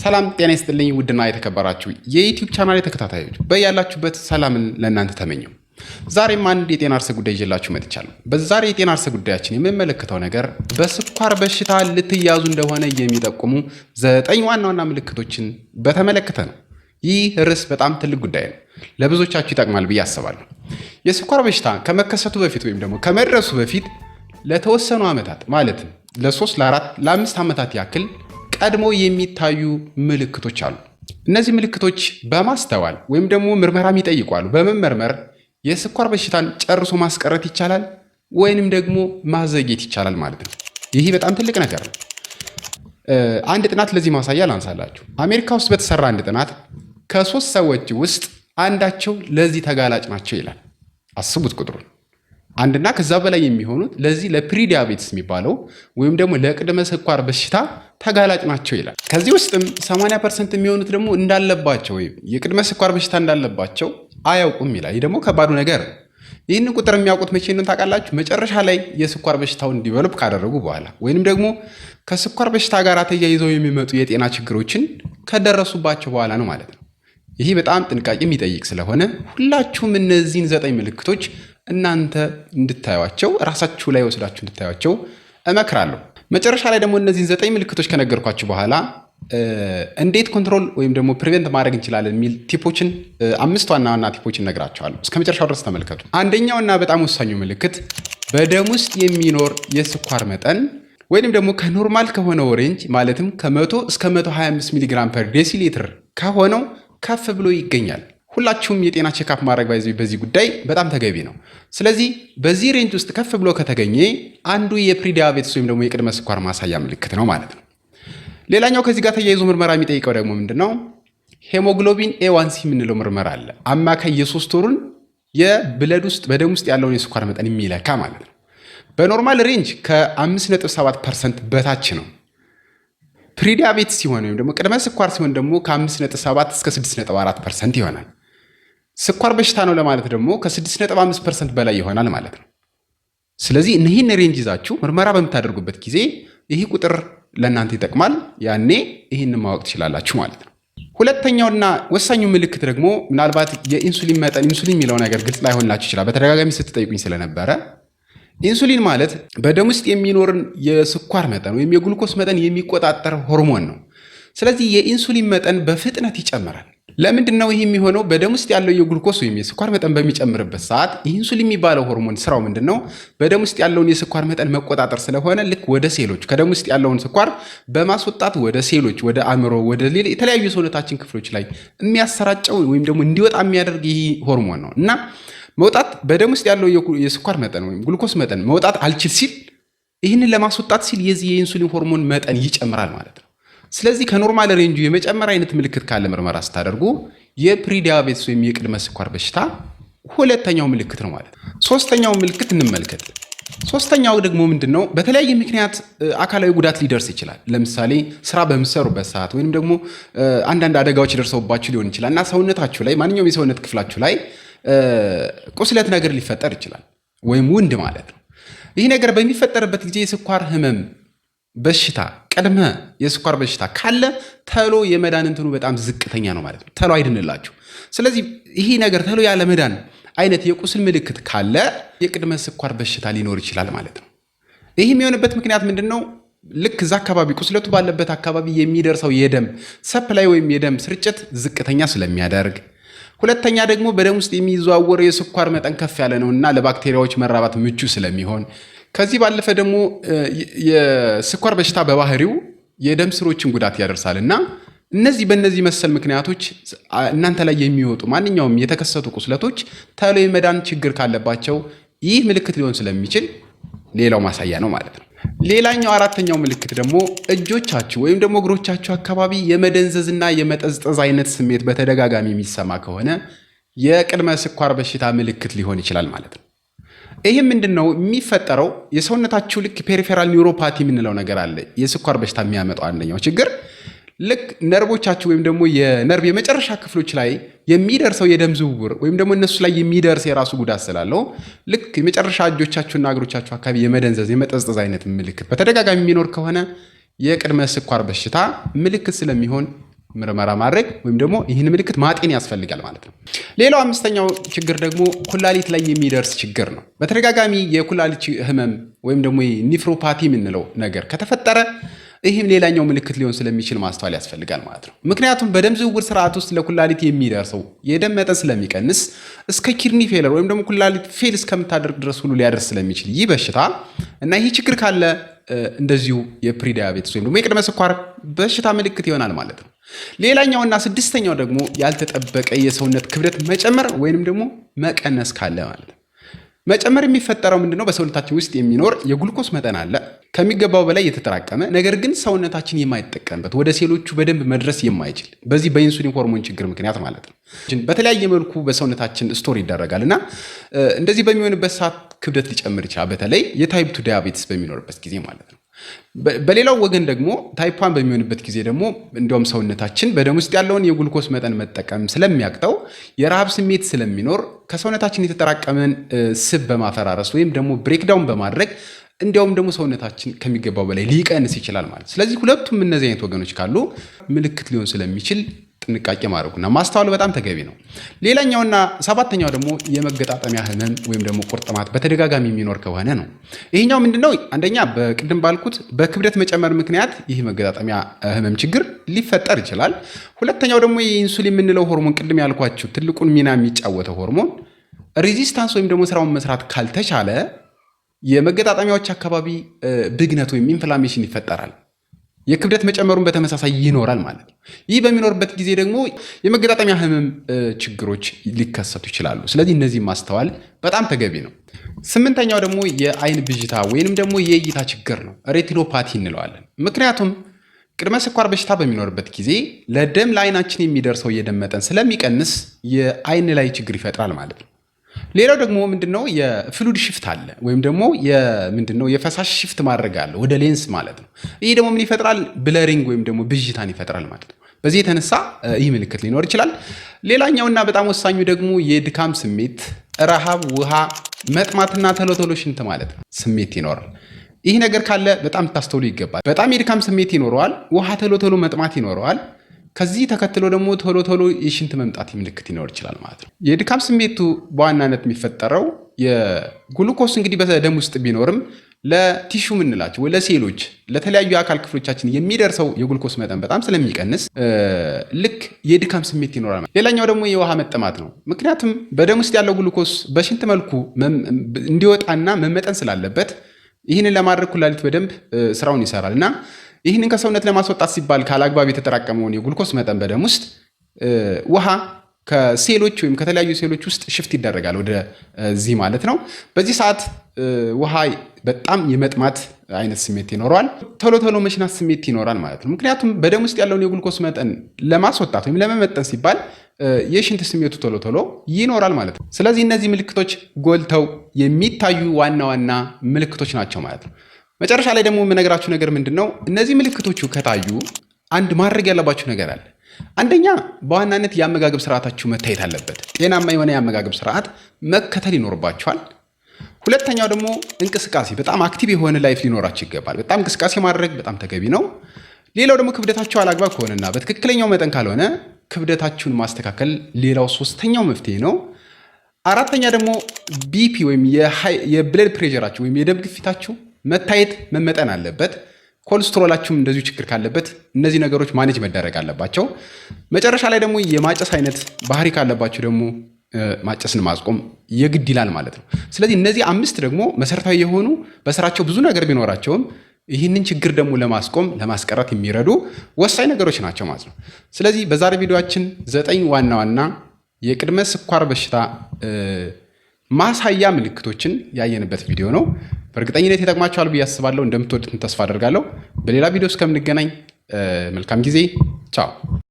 ሰላም ጤና ይስጥልኝ። ውድና የተከበራችሁ የ YouTube channel ተከታታዮች፣ በያላችሁበት ሰላምን ለእናንተ ተመኘሁ። ዛሬም አንድ የጤና ርዕሰ ጉዳይ ይዤላችሁ መጥቻለሁ። በዛሬ የጤና ርዕሰ ጉዳያችን የምንመለከተው ነገር በስኳር በሽታ ልትያዙ እንደሆነ የሚጠቁሙ 9 ዋና ዋና ምልክቶችን በተመለከተ ነው። ይህ ርዕስ በጣም ትልቅ ጉዳይ ነው። ለብዙዎቻችሁ ይጠቅማል ብዬ አስባለሁ። የስኳር በሽታ ከመከሰቱ በፊት ወይም ደግሞ ከመድረሱ በፊት ለተወሰኑ ዓመታት፣ ማለትም ለ3፣ ለ4፣ ለ5 ዓመታት ያክል ቀድሞ የሚታዩ ምልክቶች አሉ። እነዚህ ምልክቶች በማስተዋል ወይም ደግሞ ምርመራም ይጠይቋሉ። በመመርመር የስኳር በሽታን ጨርሶ ማስቀረት ይቻላል ወይንም ደግሞ ማዘግየት ይቻላል ማለት ነው። ይህ በጣም ትልቅ ነገር ነው። አንድ ጥናት ለዚህ ማሳያ ላንሳላችሁ። አሜሪካ ውስጥ በተሰራ አንድ ጥናት ከ3 ሰዎች ውስጥ አንዳቸው ለዚህ ተጋላጭ ናቸው ይላል። አስቡት ቁጥሩን። አንድና ከዛ በላይ የሚሆኑት ለዚህ ለ prediabetes የሚባለው ወይም ደግሞ ለቅድመ ስኳር በሽታ ተጋላጭ ናቸው ይላል። ከዚህ ውስጥም 80% የሚሆኑት ደግሞ እንዳለባቸው ወይም የቅድመ ስኳር በሽታ እንዳለባቸው አያውቁም ይላል። ይህ ደግሞ ከባዱ ነገር ነው። ይህንን ቁጥር የሚያውቁት መቼ ነው ታውቃላችሁ? መጨረሻ ላይ የስኳር በሽታውን develop ካደረጉ በኋላ ወይንም ደግሞ ከስኳር በሽታ ጋር ተያይዘው የሚመጡ የጤና ችግሮችን ከደረሱባቸው በኋላ ነው ማለት ነው። ይህ በጣም ጥንቃቄ የሚጠይቅ ስለሆነ ሁላችሁም እነዚህን 9 ምልክቶች እናንተ እንድታዩቸው፣ ራሳችሁ ላይ ወስዳችሁ እንድታዩቸው እመክራለሁ። መጨረሻ ላይ ደግሞ እነዚህን 9 ምልክቶች ከነገርኳችሁ በኋላ እንዴት control ወይም ደግሞ prevent ማድረግ እንችላለን የሚል tip ኦችን፣ አምስት ዋና ዋና tip ኦችን እነግራችኋለሁ። እስከ መጨረሻው ድረስ ተመልከቱ። አንደኛውና በጣም ወሳኙ ምልክት በደም ውስጥ የሚኖር የስኳር መጠን ወይንም ደግሞ ከ normal ከሆነው range፣ ማለትም ከ100 እስከ 125 milligram per deciliter ከሆነው ከፍ ብሎ ይገኛል። ሁላችሁም የጤና checkup ማድረግ በዚህ ጉዳይ በጣም ተገቢ ነው። ስለዚህ በዚህ range ውስጥ ከፍ ብሎ ከተገኘ አንዱ የ prediabetes ወይም ደግሞ የቅድመ ስኳር ማሳያ ምልክት ነው ማለት ነው። ሌላኛው ከዚህ ጋር ተያይዞ ምርመራ የሚጠይቀው ደግሞ ምንድን ነው? Hemoglobin A1C የምንለው ምርመራ አለ። አማካይ የ3 ወሩን የ blood ውስጥ፣ በደም ውስጥ ያለውን የስኳር መጠን የሚለካ ማለት ነው። በ normal range ከ5.7% በታች ነው። Prediabetes ሲሆን ወይም ደግሞ ቅድመ ስኳር ሲሆን ደግሞ ከ5.7 እስከ 6.4% ይሆናል። ስኳር በሽታ ነው ለማለት ደግሞ ከ6.5% በላይ ይሆናል ማለት ነው። ስለዚህ ይህን range ይዛችሁ ምርመራ በምታደርጉበት ጊዜ ይህ ቁጥር ለእናንተ ይጠቅማል። ያኔ ይህንን ማወቅ ትችላላችሁ ማለት ነው። ሁለተኛውና ወሳኙ ምልክት ደግሞ ምናልባት የኢንሱሊን መጠን፣ ኢንሱሊን የሚለው ነገር ግልጽ ላይሆንላችሁ ይችላል። በተደጋጋሚ ስትጠይቁኝ ስለነበረ፣ ኢንሱሊን ማለት በደም ውስጥ የሚኖርን የስኳር መጠን ወይም የግሉኮስ መጠን የሚቆጣጠር ሆርሞን ነው። ስለዚህ የኢንሱሊን መጠን በፍጥነት ይጨምራል። ለምንድን ነው ይህ የሚሆነው? በደም ውስጥ ያለው የግሉኮስ ወይም የስኳር መጠን በሚጨምርበት ሰዓት ኢንሱሊን የሚባለው ሆርሞን ስራው ምንድን ነው? በደም ውስጥ ያለውን የስኳር መጠን መቆጣጠር ስለሆነ ልክ ወደ ሴሎች ከደም ውስጥ ያለውን ስኳር በማስወጣት ወደ ሴሎች፣ ወደ አእምሮ፣ ወደ ሌላ የተለያዩ የሰውነታችን ክፍሎች ላይ የሚያሰራጨው ወይም ደግሞ እንዲወጣ የሚያደርግ ይህ ሆርሞን ነው። እና መውጣት በደም ውስጥ ያለው የስኳር መጠን ወይም ግሉኮስ መጠን መውጣት አልችል ሲል፣ ይህንን ለማስወጣት ሲል የዚህ የኢንሱሊን ሆርሞን መጠን ይጨምራል ማለት ነው። ስለዚህ ከ normal range ኡ የመጨመር አይነት ምልክት ካለ ምርመራ ስታደርጉ የ prediabetes ወይም የቅድመ ስኳር በሽታ ሁለተኛው ምልክት ነው ማለት ነው። ሶስተኛው ምልክት እንመልከት። ሶስተኛው ደግሞ ምንድን ነው? በተለያየ ምክንያት አካላዊ ጉዳት ሊደርስ ይችላል። ለምሳሌ ስራ በምትሰሩበት ሰዓት ወይም ደግሞ አንዳንድ አደጋዎች ደርሰውባችሁ ሊሆን ይችላል እና ሰውነታችሁ ላይ፣ ማንኛውም የሰውነት ክፍላችሁ ላይ ቁስለት ነገር ሊፈጠር ይችላል ወይም wound ማለት ነው። ይህ ነገር በሚፈጠርበት ጊዜ የስኳር ህመም በሽታ፣ ቅድመ የስኳር በሽታ ካለ ተሎ የመዳን እንትኑ በጣም ዝቅተኛ ነው ማለት ነው። ተሎ አይድንላችሁ። ስለዚህ ይሄ ነገር ተሎ ያለ መዳን አይነት የቁስል ምልክት ካለ የቅድመ ስኳር በሽታ ሊኖር ይችላል ማለት ነው። ይህ የሚሆንበት ምክንያት ምንድን ነው? ልክ እዛ አካባቢ፣ ቁስለቱ ባለበት አካባቢ የሚደርሰው የደም supply ወይም የደም ስርጭት ዝቅተኛ ስለሚያደርግ፣ ሁለተኛ ደግሞ በደም ውስጥ የሚዘዋወረው የስኳር መጠን ከፍ ያለ ነው እና ለባክቴሪያዎች መራባት ምቹ ስለሚሆን፣ ከዚህ ባለፈ ደግሞ የስኳር በሽታ በባህሪው የደም ስሮችን ጉዳት ያደርሳል እና እነዚህ በእነዚህ መሰል ምክንያቶች እናንተ ላይ የሚወጡ ማንኛውም የተከሰቱ ቁስለቶች ተሎ የመዳን ችግር ካለባቸው ይህ ምልክት ሊሆን ስለሚችል ሌላው ማሳያ ነው ማለት ነው። ሌላኛው አራተኛው ምልክት ደግሞ እጆቻችሁ ወይም ደግሞ እግሮቻችሁ አካባቢ የመደንዘዝና የመጠዝጠዝ አይነት ስሜት በተደጋጋሚ የሚሰማ ከሆነ የቅድመ ስኳር በሽታ ምልክት ሊሆን ይችላል ማለት ነው። ይህ ምንድን ነው የሚፈጠረው? የሰውነታችሁ ልክ peripheral neuropathy የምንለው ነገር አለ። የስኳር በሽታ የሚያመጣው አንደኛው ችግር ልክ ነርቮቻችሁ ወይም ደግሞ የነርቭ የመጨረሻ ክፍሎች ላይ የሚደርሰው የደም ዝውውር ወይም ደግሞ እነሱ ላይ የሚደርስ የራሱ ጉዳት ስላለው ልክ የመጨረሻ እጆቻችሁና እግሮቻችሁ አካባቢ የመደንዘዝ፣ የመጠዝጠዝ አይነት ምልክት በተደጋጋሚ የሚኖር ከሆነ የቅድመ ስኳር በሽታ ምልክት ስለሚሆን ምርመራ ማድረግ ወይም ደግሞ ይህን ምልክት ማጤን ያስፈልጋል ማለት ነው። ሌላው አምስተኛው ችግር ደግሞ ኩላሊት ላይ የሚደርስ ችግር ነው። በተደጋጋሚ የኩላሊት ህመም ወይም ደግሞ nephropathy የምንለው ነገር ከተፈጠረ ይህም ሌላኛው ምልክት ሊሆን ስለሚችል ማስተዋል ያስፈልጋል ማለት ነው። ምክንያቱም በደም ዝውውር ስርዓት ውስጥ ለኩላሊት የሚደርሰው የደም መጠን ስለሚቀንስ እስከ kidney failure ወይም ደግሞ ኩላሊት fail እስከምታደርግ ድረስ ሁሉ ሊያደርስ ስለሚችል ይህ በሽታ እና ይህ ችግር ካለ እንደዚሁ የ prediabetes ወይም ደግሞ የቅድመ ስኳር በሽታ ምልክት ይሆናል ማለት ነው። ሌላኛውና ስድስተኛው ደግሞ ያልተጠበቀ የሰውነት ክብደት መጨመር ወይንም ደግሞ መቀነስ ካለ ማለት ነው። መጨመር የሚፈጠረው ምንድነው? በሰውነታችን ውስጥ የሚኖር የግሉኮስ መጠን አለ ከሚገባው በላይ የተጠራቀመ ነገር ግን ሰውነታችን የማይጠቀምበት፣ ወደ ሴሎቹ በደንብ መድረስ የማይችል፣ በዚህ በኢንሱሊን ሆርሞን ችግር ምክንያት ማለት ነው። በተለያየ መልኩ በሰውነታችን store ይደረጋል እና እንደዚህ በሚሆንበት ሰዓት ክብደት ሊጨምር ይችላል። በተለይ የ type 2 diabetes በሚኖርበት ጊዜ ማለት ነው። በሌላው ወገን ደግሞ type 1 በሚሆንበት ጊዜ ደግሞ እንዲያውም ሰውነታችን በደም ውስጥ ያለውን የግሉኮስ መጠን መጠቀም ስለሚያቅተው፣ የረሃብ ስሜት ስለሚኖር፣ ከሰውነታችን የተጠራቀመን ስብ በማፈራረስ ወይም ደግሞ breakdown በማድረግ እንዲያውም ደግሞ ሰውነታችን ከሚገባው በላይ ሊቀንስ ይችላል ማለት። ስለዚህ ሁለቱም እነዚህ አይነት ወገኖች ካሉ ምልክት ሊሆን ስለሚችል ጥንቃቄ ማድረጉና ማስተዋሉ በጣም ተገቢ ነው። ሌላኛውና ሰባተኛው ደግሞ የመገጣጠሚያ ህመም ወይም ደግሞ ቁርጥማት በተደጋጋሚ የሚኖር ከሆነ ነው። ይሄኛው ምንድነው? አንደኛ በቅድም ባልኩት በክብደት መጨመር ምክንያት ይህ መገጣጠሚያ ህመም ችግር ሊፈጠር ይችላል። ሁለተኛው ደግሞ የኢንሱሊን የምንለው ሆርሞን፣ ቅድም ያልኳችሁ ትልቁን ሚና የሚጫወተው ሆርሞን resistance ወይም ደግሞ ስራውን መስራት ካልተቻለ የመገጣጠሚያዎች አካባቢ ብግነት ወይም inflammation ይፈጠራል። የክብደት መጨመሩን በተመሳሳይ ይኖራል ማለት ነው። ይህ በሚኖርበት ጊዜ ደግሞ የመገጣጠሚያ ህመም ችግሮች ሊከሰቱ ይችላሉ። ስለዚህ እነዚህ ማስተዋል በጣም ተገቢ ነው። ስምንተኛው ደግሞ የአይን ብዥታ ወይንም ደግሞ የእይታ ችግር ነው። Retinopathy እንለዋለን። ምክንያቱም ቅድመ ስኳር በሽታ በሚኖርበት ጊዜ ለደም ለአይናችን የሚደርሰው የደም መጠን ስለሚቀንስ የአይን ላይ ችግር ይፈጥራል ማለት ነው። ሌላው ደግሞ ምንድነው? የ fluid shift አለ ወይም ደግሞ ምንድነው የፈሳሽ shift ማድረግ አለ ወደ ሌንስ ማለት ነው። ይህ ደግሞ ምን ይፈጥራል? Blurring ወይም ደግሞ ብዥታን ይፈጥራል ማለት ነው። በዚህ የተነሳ ይህ ምልክት ሊኖር ይችላል። ሌላኛውና በጣም ወሳኙ ደግሞ የድካም ስሜት፣ ረሃብ፣ ውሃ መጥማትና ቶሎ ቶሎ ሽንት ማለት ነው ስሜት ይኖራል። ይህ ነገር ካለ በጣም ታስተውሉ ይገባል። በጣም የድካም ስሜት ይኖረዋል። ውሃ ቶሎ ቶሎ መጥማት ይኖረዋል። ከዚህ ተከትሎ ደግሞ ቶሎ ቶሎ የሽንት መምጣት ምልክት ሊኖር ይችላል ማለት ነው። የድካም ስሜቱ በዋናነት የሚፈጠረው የግሉኮስ እንግዲህ በደም ውስጥ ቢኖርም ለ tissue የምንላቸው ለሴሎች፣ ለተለያዩ የአካል ክፍሎቻችን የሚደርሰው የግሉኮስ መጠን በጣም ስለሚቀንስ ልክ የድካም ስሜት ይኖራል። ሌላኛው ደግሞ የውሃ መጠማት ነው። ምክንያቱም በደም ውስጥ ያለው ግሉኮስ በሽንት መልኩ እንዲወጣና መመጠን ስላለበት ይህንን ለማድረግ ኩላሊት በደንብ ስራውን ይሰራል እና ይህንን ከሰውነት ለማስወጣት ሲባል ካላግባብ የተጠራቀመውን የግሉኮስ መጠን በደም ውስጥ ውሃ ከሴሎች ወይም ከተለያዩ ሴሎች ውስጥ shift ይደረጋል ወደዚህ ማለት ነው። በዚህ ሰዓት ውሃ በጣም የመጥማት አይነት ስሜት ይኖረዋል። ቶሎ ቶሎ መሽናት ስሜት ይኖራል ማለት ነው። ምክንያቱም በደም ውስጥ ያለውን የግሉኮስ መጠን ለማስወጣት ወይም ለመመጠን ሲባል የሽንት ስሜቱ ቶሎ ቶሎ ይኖራል ማለት ነው። ስለዚህ እነዚህ ምልክቶች ጎልተው የሚታዩ ዋና ዋና ምልክቶች ናቸው ማለት ነው። መጨረሻ ላይ ደግሞ የምነግራችሁ ነገር ምንድን ነው? እነዚህ ምልክቶቹ ከታዩ አንድ ማድረግ ያለባችሁ ነገር አለ። አንደኛ በዋናነት የአመጋገብ ስርዓታችሁ መታየት አለበት። ጤናማ የሆነ የአመጋገብ ስርዓት መከተል ይኖርባችኋል። ሁለተኛው ደግሞ እንቅስቃሴ፣ በጣም active የሆነ life ሊኖራችሁ ይገባል። በጣም እንቅስቃሴ ማድረግ በጣም ተገቢ ነው። ሌላው ደግሞ ክብደታችሁ አላግባብ ከሆነና በትክክለኛው መጠን ካልሆነ ክብደታችሁን ማስተካከል ሌላው ሶስተኛው መፍትሄ ነው። አራተኛ ደግሞ BP ወይም የ blood pressure ኣችሁ ወይም የደም ግፊታችሁ መታየት መመጠን አለበት። ኮሌስትሮላችሁም እንደዚሁ ችግር ካለበት እነዚህ ነገሮች manage መደረግ አለባቸው። መጨረሻ ላይ ደግሞ የማጨስ አይነት ባህሪ ካለባችሁ ደግሞ ማጨስን ማስቆም የግድ ይላል ማለት ነው። ስለዚህ እነዚህ አምስት ደግሞ መሰረታዊ የሆኑ፣ በስራቸው ብዙ ነገር ቢኖራቸውም ይህንን ችግር ደግሞ ለማስቆም ለማስቀረት የሚረዱ ወሳኝ ነገሮች ናቸው ማለት ነው። ስለዚህ በዛሬ ቪዲዮአችን ዘጠኝ ዋና ዋና የቅድመ ስኳር በሽታ ማሳያ ምልክቶችን ያየንበት ቪዲዮ ነው። በእርግጠኝነት ይጠቅማችኋል ብዬ አስባለሁ። እንደምትወዱትን ተስፋ አደርጋለሁ። በሌላ ቪዲዮ እስከምንገናኝ መልካም ጊዜ። ቻው።